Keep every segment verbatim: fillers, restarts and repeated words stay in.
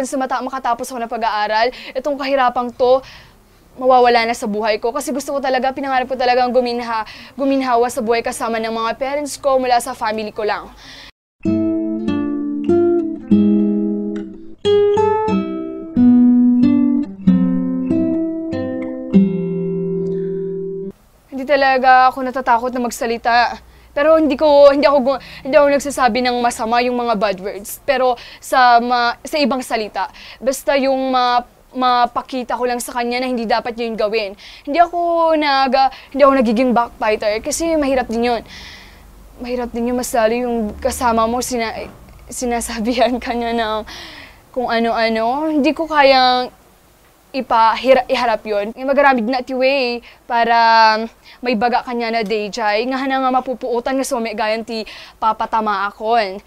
Sa mata-, makatapos ako ng pag-aaral, itong kahirapang 'to, mawawala na sa buhay ko. Kasi gusto ko talaga, pinangarap ko talagang guminha-, guminhawa sa buhay kasama ng mga parents ko, mula sa family ko lang. Hindi talaga ako natatakot na magsalita. Pero hindi ko, hindi ako gu-, hindi ako nagsasabi ng masama, yung mga bad words. Pero sa ma-, sa ibang salita, basta yung ma-, mapakita ko lang sa kanya na hindi dapat niya yun gawin. Hindi ako nag-, hindi ako nagiging backbiter kasi mahirap din yun. Mahirap din yun, mas lalo yung kasama mo, sina-, sinasabihan ka niya ng kung ano-ano. Hindi ko kayang ipahira-, iharap yun. Nga magaramid na ti way para maibaga kanya na D J, nga hana nga mapupuotan nga sumegayan ti papatamaakon.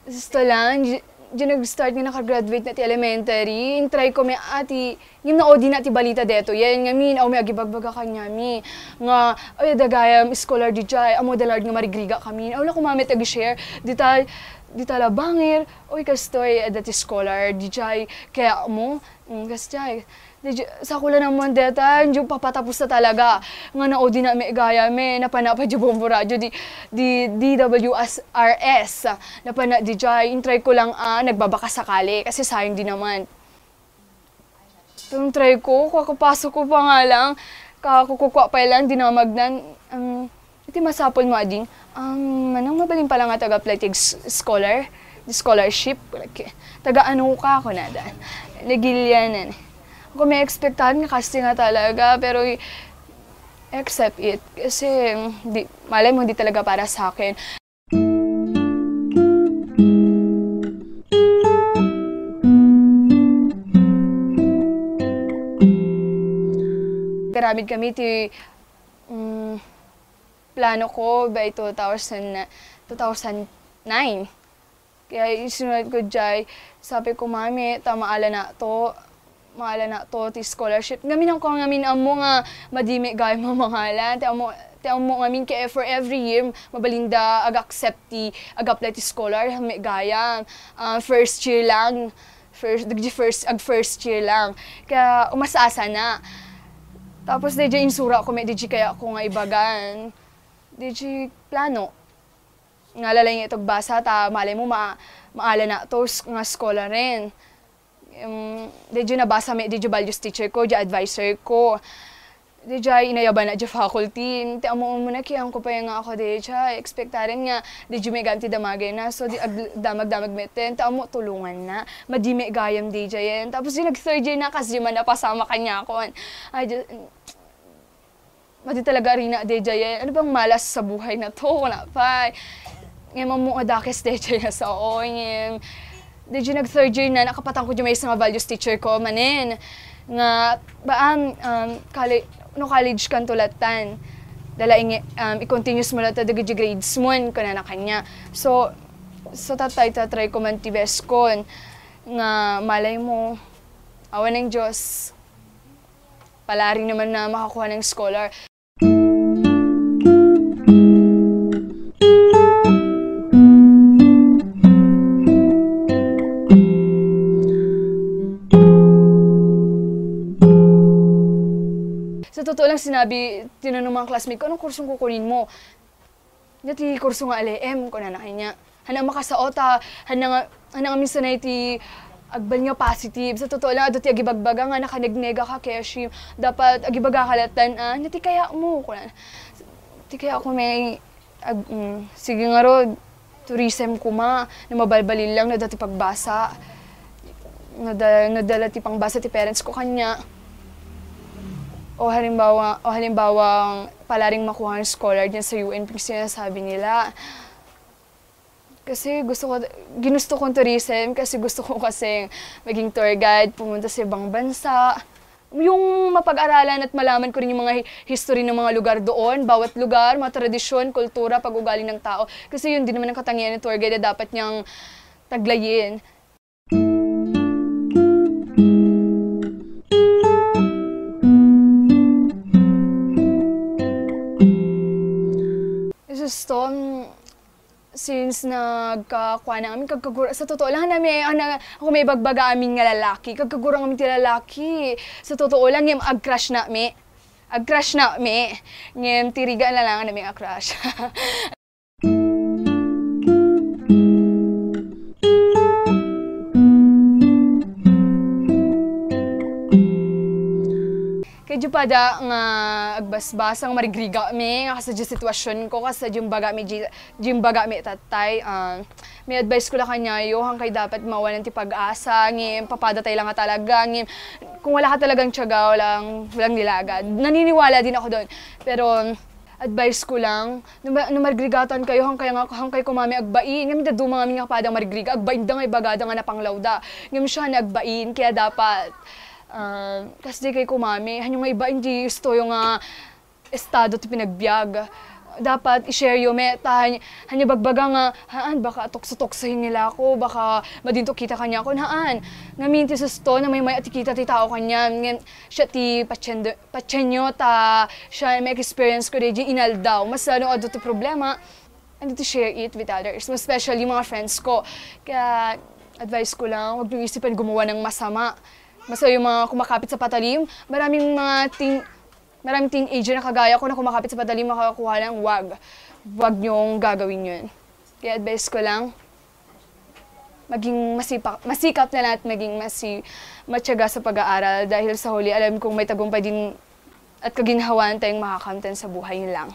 Gusto lang, di, di nag-start nga nakagraduate na ti elementary, intry ko may ati, Ngem naudi na ti balita detoyen, ngamin, aw, may agibagbaga kaniami nga, "Ay, adda gayam scholar diay, ammo adda laeng nga marigriga kami." Aw, la, kumamet agi-share, dita, dita la bangir, "Uy, kastoy, adda ti scholar diay, kayatmo?" Mm, kastoy. Di, di, sa kulang naman deta, di papatapos na talaga. Nga naudi na met gayam, napan na pay diay Bombo Radio, di, di, D W S R S. Napan na diay, intry ko lang, ah, nagbabaka sakali, kasi sayang din naman. Itong try ko, kakapasok ko pa nga lang, kakukukua pay lang, dinamagnan, um, iti masapul mo, ading, um, manang mabalin pala nga taga-apply ti s-, scholar, scholarship, like, taga ano ka, kunada. Nagilianan. Ako may expectahan nga casting nga talaga, pero I accept it. Kasi, di, malay mo, di talaga para sa akin. Garamid kami ti, mm, plano ko by two thousand, two thousand nine. Kaya isunod ko jay, sabi ko, "Mami, ta maala na to." Maala na to ti scholarship. Ngamin, amko ngamin ammo nga madi met gayam a mangalan. Ti ammo, ti ammo ngamin kaya for every year, mabalinda ag-accept ti, ag-apply ti scholar met gayam. Ah, first year lang. First, dagiti first, ag first year lang. Kaya umas-asa na. Tapos, dayjay insurako met, dayjay kayatko nga ibagan. Dayjay plano. Nga laeng ito agbasa, ta malay mo, ma-, maala na to s-, nga scholar rin. Em, dayjay nabasa met, dayjay values teacher ko, dayjay adviser ko. Dayjay inayaban na dayjay faculty. Ti ammo, ammo na, kayatko pay nga ako dayjay. Expectaren nga, dayjay met gayam ti damagayna. So, di ag-, damag-damag met ten. Ti ammo, tulungan na. Madi met gayam dayjayen. Tapos, dayjay nag-third year na, kas dayjay man napasamak kaniakon. Ay, Diyos, Madi talaga, Rina, dayjay, ano bang malas sa buhay na to? Wala pa. Ngem ammo nga dakes dayjay nga sao, ngem dayjay nag-third year na, nakapatangko dayjay maysa nga values teacher ko manen. Nga, baan, um, colle-, no college kanto latan. Dala inge, um, i-continues mo latta dagiti grades mo, kunana kaniak. So, so tatay, tatry ko man ti best ko. Nga, malay mo, awan ng Diyos. Palaring naman na makakuha ng scholar. Sa totoo lang, sinabi, tinanong mga classmate ko, "Anong kursong kukunin mo?" "Nia ti kurso nga L A M," kunana kaniak. Hana makasao ta, hana nga, hana nga minsan ay ti agbal nga positive. Sa totoo lang, adu ti agibagbaga nga nakanegnega ka, Keshi. Dapat agibagaka latan, ah, "Nia ti kayatmo," kunana. Ti kayatko met, ag-, mm, sige ngarud, tourism koma, no mabalbalin lang, no adda ti pagbasa. No da-, no adda la ti pangbasa ti parents ko kaniak. O halimbawa, o halimbawa, palaring makuha ang scholar dyan sa U N P, sinasabi nila. Kasi gusto ko, ginusto kong tourism kasi gusto ko kasing maging tour guide, pumunta sa ibang bansa. Yung mapag-aralan at malaman ko rin yung mga hi-, history ng mga lugar doon, bawat lugar, mga tradisyon, kultura, pag-ugali ng tao. Kasi yun din naman ang katangian ng tour guide na dapat niyang taglayin. Gusto, mm, since nagkakuana amin, kagkagura-, sa totoo lang, nami-, ana, ako may bagbaga amin nga lalaki, kagkagura amin ti lalaki. Sa totoo lang, ngem ag-crush na mi. Ag-crush na mi. Ngem ti riga na lang, nami a crush. Kadyo pada nga agbasbasa nga marigriga mi, nga kasla diay sitwasyon ko, kasla diay baga mi, diay, diay baga mi tatay, ah, may advice ko la kaniayo, hankay dapat mawanan ti pag-asa, ngem papadatay lang nga talaga, ngem kung wala ka talagang tiyaga, walang, walang nilagad. Naniniwala din ako doon. Pero, advice ko lang, no ma-, no marigrigatan kayo, hankay nga, hankay ko mami agbain. Ngem dadduma ngamin nga padang marigriga, agbainda nga ibagada nga napanglawda. Ngem siya nagbain, kaya dapat, ah, kas di kay kumami, hanyo nga ibain, diay istoyo nga estado ti pinagbiag. Dapat i-share yo met, ta han-, hanyo bagbaga nga, haan, baka tukso-tukso hinila ko, baka madinto kita kaniakon, haan. Ngamin ti susto, na may, may atikita ti tao kanian. Ngem, siya ti patsyen-, patsyenyo ta siya may experience ko diay inaldaw. Mas lalo adu ti problema, and to share it with others, most especially mga friends ko. Kaya, advice ko lang, huwag niyo isipan gumawa ng masama. Mas lalo yung mga kumakapit sa patalim, maraming mga teen-, maraming teenager na kagaya ko na kumakapit sa patalim, makakuha ng wag. Huwag niyong gagawin yun. Kaya advice ko lang, maging masipa-, masikap na lang at maging masi-, matyaga sa pag-aaral dahil sa huli, alam kong may tagumpay din at kaginhawaan tayong makakamtan sa buhay. Yun lang.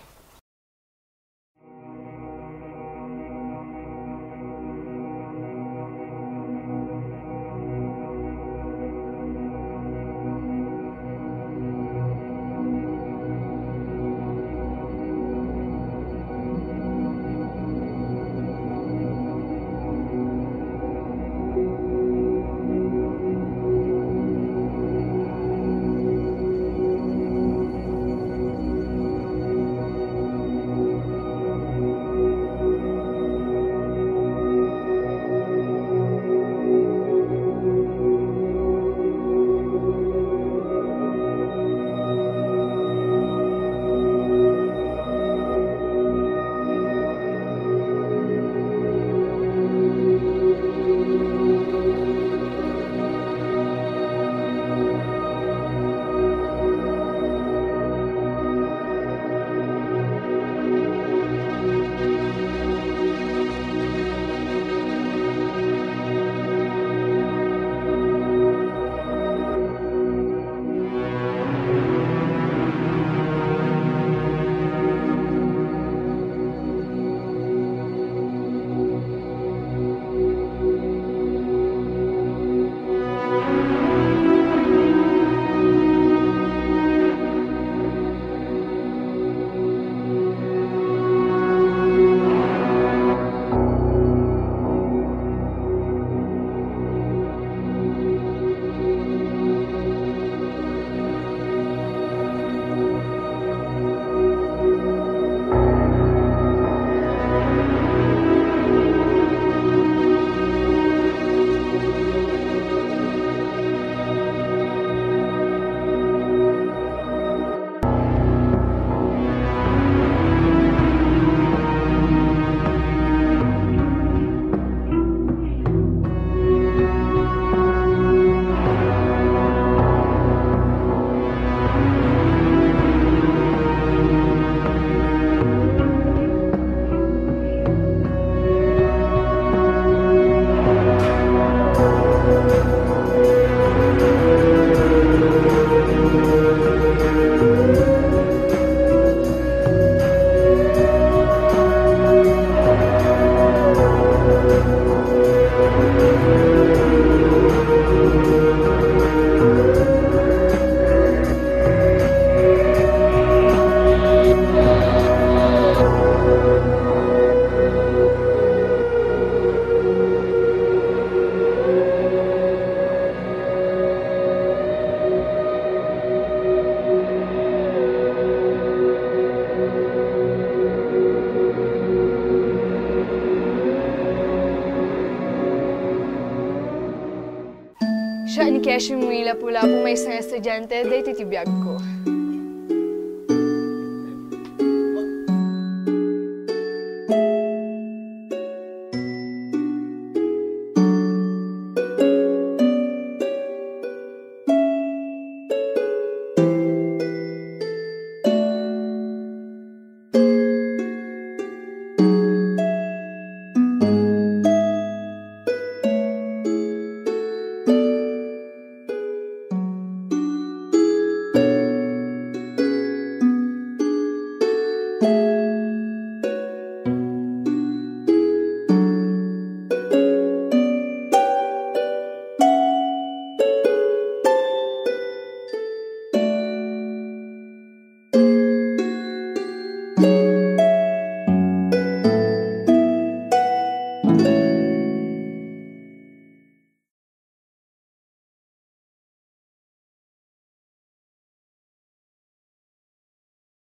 Siak ni Keshi Mui Lapu-Lapu, maysa nga estudiante daytoy ti biagko.